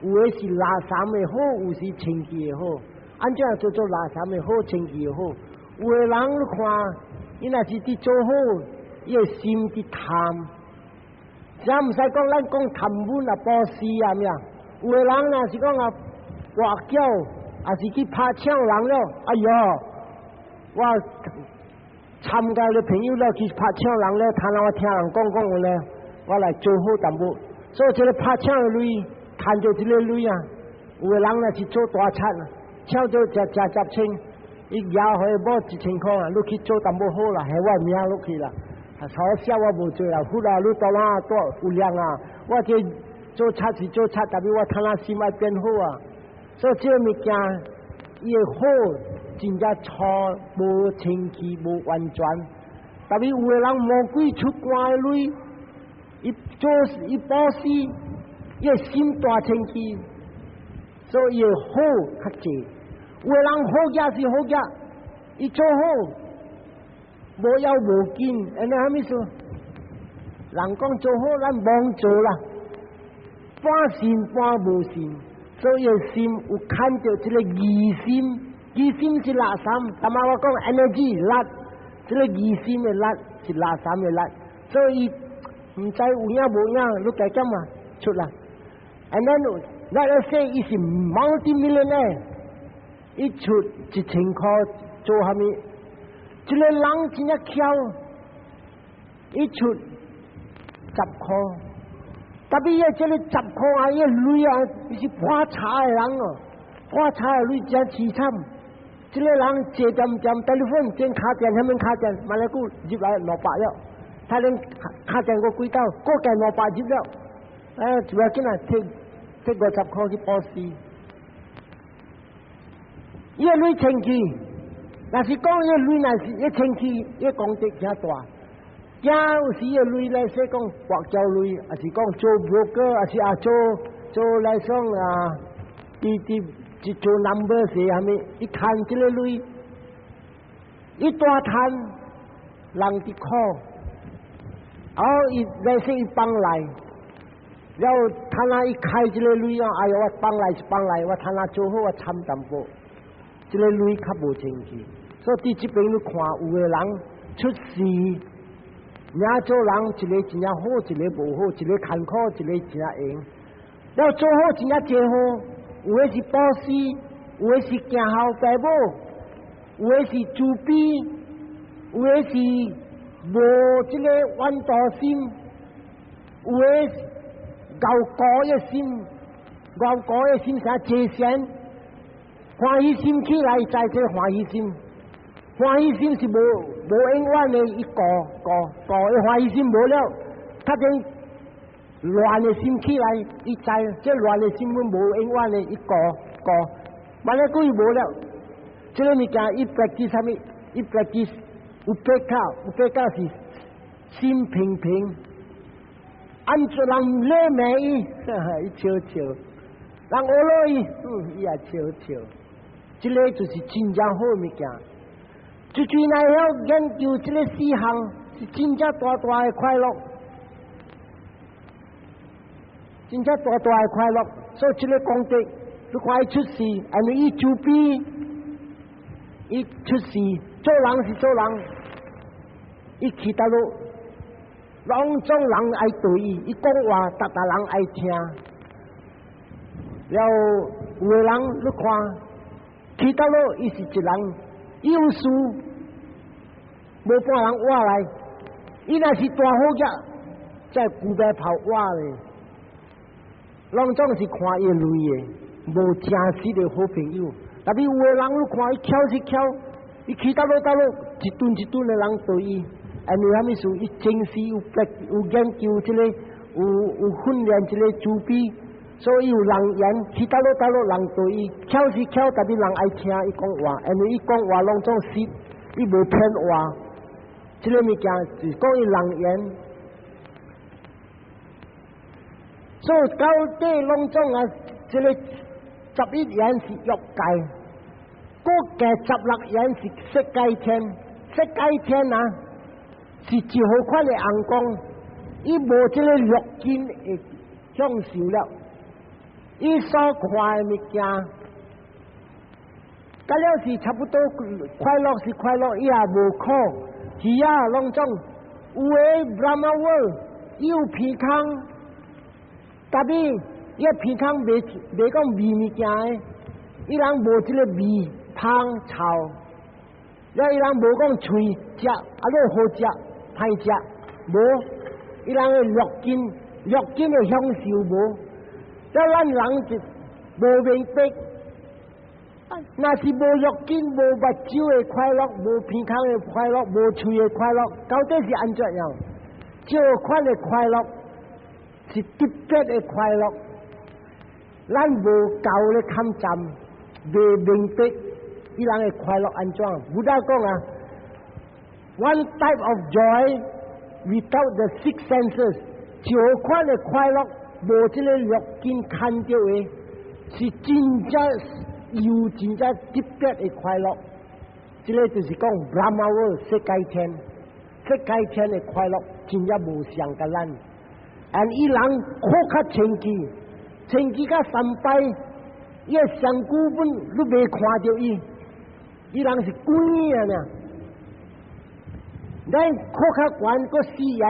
有的是垃圾的好，有是清氣的好。按怎做做垃圾的好，清氣的好？有的人你看，伊若是佇做好，伊的心佇貪，這毋使講咱講貪阮啊、布施啊咩？有的人若是講啊，跋筊，抑是去拍搶人了，哎喲，我參加的朋友了去拍搶人了，他讓我聽人講講話咧，我來做好淡薄。所以這个拍搶的鐳，趁著這个鐳啊，有的人若是做大賊，搶著食食10千。伊攑予某1000箍啊，你去做淡薄好啦，係我名落去啦。可惜我無做啦，好啦，你到哪多有量啊？我這做賊是做賊，但是我趁仔心愛變好啊。所以這个物件，伊的好真正粗，無清氣，無完全。但是有的人魔鬼出關的鐳，伊做伊布施，伊的心大清氣，所以伊的好較濟。有的人好額是好額，伊做好無要無緊，按呢啥物事？人講做好，咱罔做啦，半信半無信，所以心有牽著這个疑心，疑心是垃圾。頭仔我講 energy 力，這个疑心的力是垃圾的力，所以毋知有影無影，你加減嘛出來。And then let us say 伊是 multi-millionaire。伊出1000箍做蝦米？一个人真正巧，伊出十箍，特別伊這个十箍啊，伊鐳啊，伊是破柴的人哦，破柴的鐳真淒慘。這个人坐點點 telephone 整卡電，啥物卡電，馬來久入來200了，他連卡電閣幾道，閣加兩百入了，哎，就要緊啊，摕摕50箍去布施。伊个鐳清氣，若是講伊个鐳若是伊清氣，伊功德誠大。驚有時伊个鐳來說講跋筊鐳，抑是講做 broker，抑是啊做做來講啊，佇佇一做 number 是啥物？伊趁這个鐳，伊大趁人佇苦，哦，伊來說伊放來，了後趁啊伊開這个鐳啊，哎喲，我放來是放來，我趁啊做好我參淡薄。這个鐳較無清氣，所以佇這邊你看有的人出世，領做人一个真正好，一个無好，一个艱苦，一个真閒。了做好真正濟好，有的是布施，有的是行孝爸母，有的是慈悲，有的是無這个怨妒心，有的𠢕孤的心，𠢕孤的心啥慈善。歡喜心起來，知這歡喜心，歡喜心是無無永遠的，伊過過過，伊歡喜心無了，較陣亂的心起來，伊知這亂的心攏無永遠的，伊過過，萬一久伊無了，這个物件伊 practice 啥物？伊 practice 有八卡，有八卡是心平平，按怎人咧罵伊，伊笑笑；人學落伊，伊也笑笑。這个就是真正好物件。最最來曉研究這个四項，是真正大大的快樂，真正大大的快樂。所以這个功德，你看伊出世，因為伊慈悲，伊出世做人是做人，伊去佗落，攏總人愛對伊，伊講話，逐逐人愛聽。了有的人你看，去佗落，伊是一人，伊有事，無半人活來。伊若是大好額，才古白跑活咧，攏總是看伊類的，無誠實的好朋友。特別有的人你看伊巧是巧，伊去佗落佗落，一頓一頓的人對伊，因為啥物事？伊真實有有研究這個，有訓練這個慈悲，所以有人緣去佗落佗落人對伊，巧是巧，特別人愛聽伊講話，因為伊講話攏總實，伊無騙話。這个物件是講伊人緣，所以到底攏總啊，這个11緣是欲界，閣加16緣是色界天，色界天啊是一號款的尪公，伊無這个六根會享受了，伊所看的物件，甲了是差不多快樂是快樂，伊也無苦。是啊，攏總有的 Brahma world 伊有鼻空，特別伊个鼻空袂袂講味物件的，伊人無這个味香臭，了伊人無講喙食，啊你好食歹食，無，伊人的六根六根的享受無，了咱人就無明白。若是無六根、無目睭的快樂，無鼻空的快樂，無喙的快樂，到底是按怎樣？這款的快樂是特別的快樂，咱無夠咧堪站，未明白伊人的快樂按怎。Buddha 講啊，one type of joy without the six senses，這款的快樂無這个六根看著的，是真正有真正特別的快樂。這个就是講 Brahma world 色界天，色界天的快樂真正無相佮咱。and 伊人好較清氣，清氣甲三擺，伊的身軀本你袂看著伊，伊人是鬼啊爾。咱較較懸閣四緣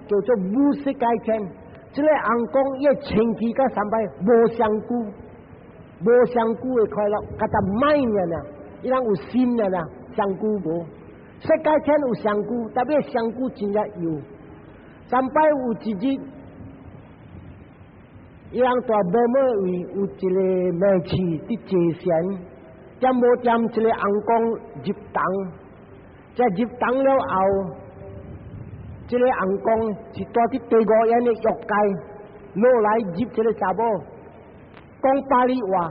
叫做無色界天，這个尪公伊的清氣甲三擺無身軀，無身軀的快樂，佮他賣爾爾，伊人有心爾爾，身軀無。色界天有身軀，特別身軀真正幼。三擺有一日，伊人蹛無尾位有一个名士佇坐禪，點無點一个尪公入堂，在入堂了後，這个尪公是蹛佇第五緣的欲界落來入這个查某，講巴利話。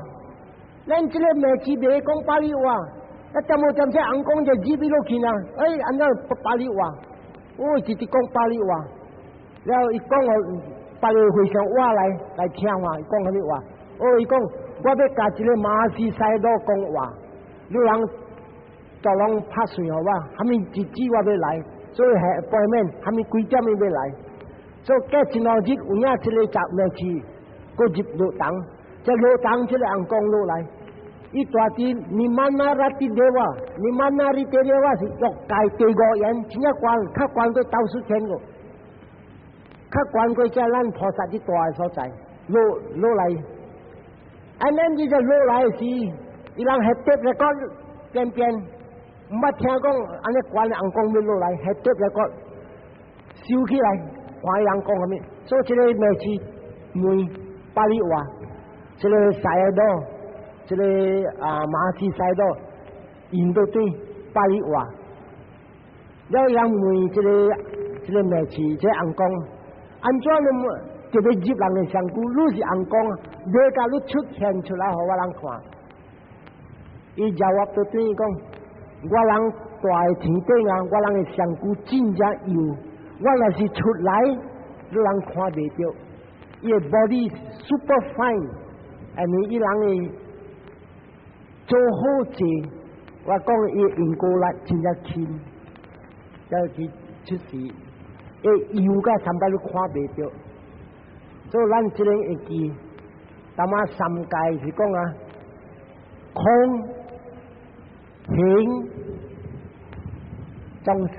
咱這个名士袂講巴利話，啊點無點這尪公就入去落去啊？欸，按怎巴利話？哦，直直講巴利話，了伊講予別个和尚活來來聽話，伊講啥物話？哦，伊講我欲共一个馬來西亞講話，你人就攏拍算予我，啥物日子我欲來，所以係 appointment，啥物幾點伊欲來？所以過一兩日有影這个雜名士，閣入落堂，這落堂這个尪公落來，伊蹛佇尼曼那拉蒂列瓦，尼曼那里蒂列瓦是欲界第五緣，真正懸，較懸過兜率天個。較懸過這咱菩薩佇蹛的所在，落落來，按呢伊就落來時，伊人係跌來講邊邊，毋捌聽講按呢懸的尪公欲落來，係跌來講收起來，看伊人講啥物，所以這个名士問巴利話，這个 Sayadaw，這个啊馬來西亞印度對巴利話，了伊人問這个名士，這个尪公。按怎你特別入人的身軀？你是尪公，欲共你出現出來，予我人看。伊javab 都對伊講，我人蹛佇天頂啊，我人的身軀真正幼，我若是出來，你人看袂著。伊的 body super fine，因為伊人的做好濟，我講伊因果力真正輕，才去出世，會油甲三擺你看袂著。所以咱這個會記，淡仔三界是講啊，空、行、眾生，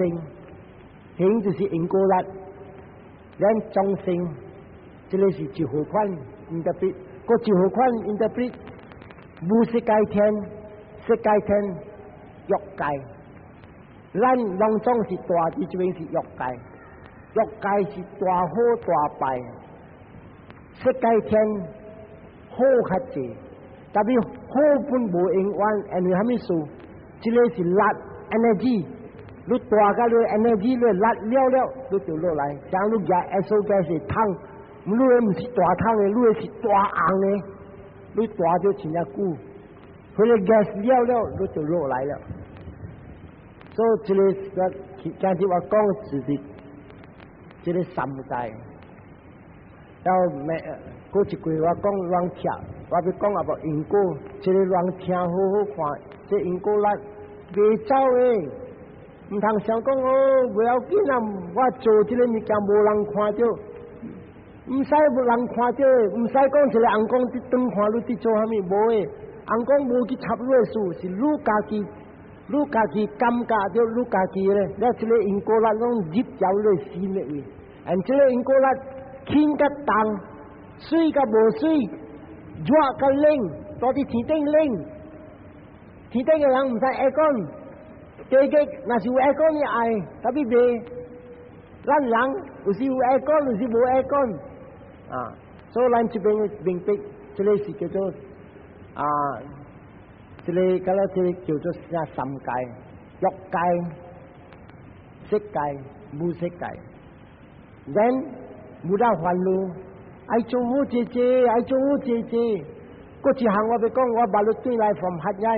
行就是因果力，咱眾生，這個是一號款，interpret，閣一號款 interpret，無色界天、色界天、欲界，咱攏總是蹛佇這邊是欲界，欲界是大好大敗，色界天好較濟，但是好本無永遠，因為啥物事？這個是力 energy，你大甲你 energy 你力了了，你就落來。像你舉 S O 是桶，你的毋是大桶的，你的是大紅的，你蹛著真正久，彼個 gas 了了，你就落來了。所以這個我今日我講就是這個三界。然後每過一句我講亂聽，我欲講啊無因果，這個亂聽好好看，這因果力袂走的，毋通想講哦，袂要緊啊，我做這個物件無人看著，毋使無人看著，毋使講一個尪公佇轉看你佇做啥物，無的，尪公無去插你的事，是你家己，你家己感覺著你家己咧，了這個因果力攏入掉你的心的位，and 這個因果力輕佮重，媠佮無媠，熱佮冷，蹛佇天頂冷，天頂的人毋使 aircon，加加若是有 aircon 伊愛，但是袂，咱人有時有 aircon，有時無 aircon，啊，所以咱這邊明白，這個是叫做啊，這個敢若這個叫做啥三界，欲界、色界、無色界，人無得煩惱，愛做好姐姐，愛做好姐姐。閣一項我欲講，我捌你轉來 from 合雅，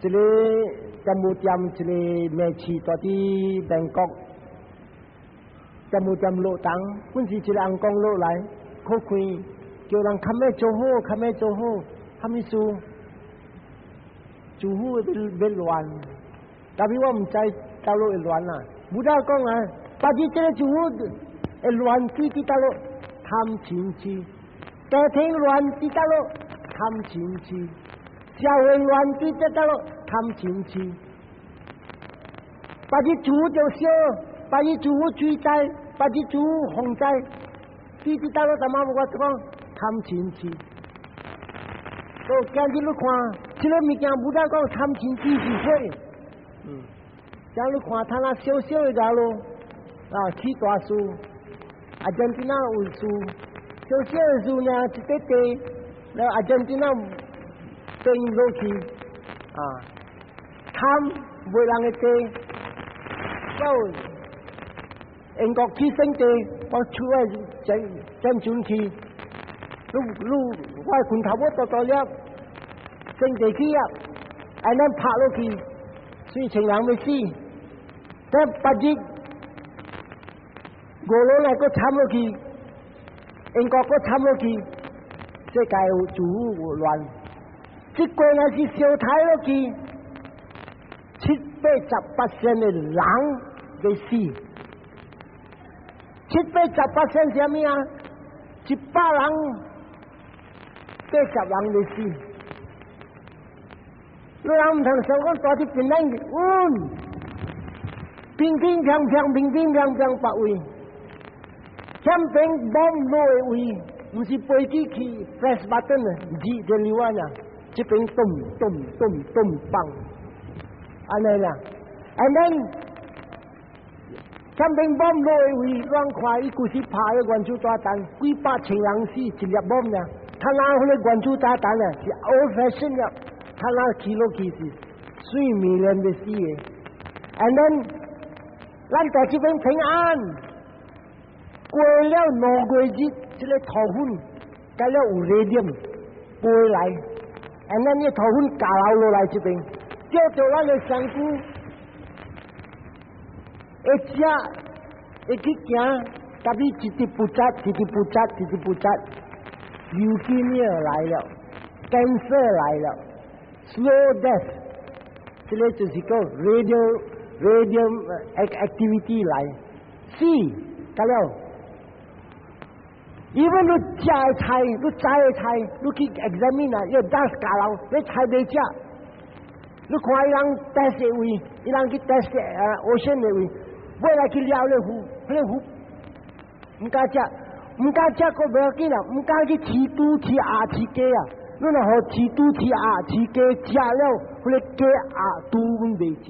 一個店務店，一個美市蹛佇曼谷，店務店落單，本是一個尪公落來，可看叫人較欲做好，較欲做好，啥物事？政府欲欲亂，但是我毋知佗落會亂啊。無得講啊，但是這個政府會亂，對佇佗落貪嗔痴，家庭亂佇佗落貪嗔痴，社會亂佇佗落貪嗔痴，別日厝就燒，別日厝水災，別日厝風災，對佇佗落，淡仔無我講貪嗔痴。所以今日你看，這個物件無得講貪嗔痴是火。像你看，他那小小的家咯，啊，起大事，阿根廷有事，小小的事呢，一塊地，然後阿根廷變落去，啊，貪賣人的地，到英國去聖地，我出來戰戰爭去，你你我拳頭要大大粒，聖地去啊，按呢拍落去，所以千人欲死，等別日俄羅來閣參落去，英國閣參落去，世界有主有亂，這個若是燒台落去，788仙的人欲死，七八十八仙啥物啊？100人80人欲死。你人毋通想講蹛佇平安穩，平平平平平平平平別位，欠邊bomb落的位，毋是飛機去 press button 啊，二電話啊，這邊咚咚咚咚放，按呢啦，and then 欠邊bomb落的位，亂看伊舊時拍的原子炸彈，幾百千人死一粒 bomb 爾，他拿彼個原子炸彈啊，是 old fashion 了。他那起落去是水面連欲死的，and then 咱蹛這邊平安，過了2個月日，這個塗粉蓋了有 radium 飛來，and then 這塗粉降落來這邊，照著咱的身軀，會食會去行，特別一直不扎，一直不扎，一直不扎，leukemia 來了，cancer 來了，slow death，這個就是講 radio activity 來，死，得了。因為你食的菜，你摘的菜，你去 examine 啊，要 dust 加落，你菜袂食。你看伊人 test 的位，伊人去 test ocean 的位，尾來去撩咧湖，彼個湖毋敢食，毋敢食，閣袂要緊啦，毋敢去飼豬、飼鴨、飼雞啊！你若予飼豬、飼鴨、飼雞食了，彼個雞鴨豬阮袂食。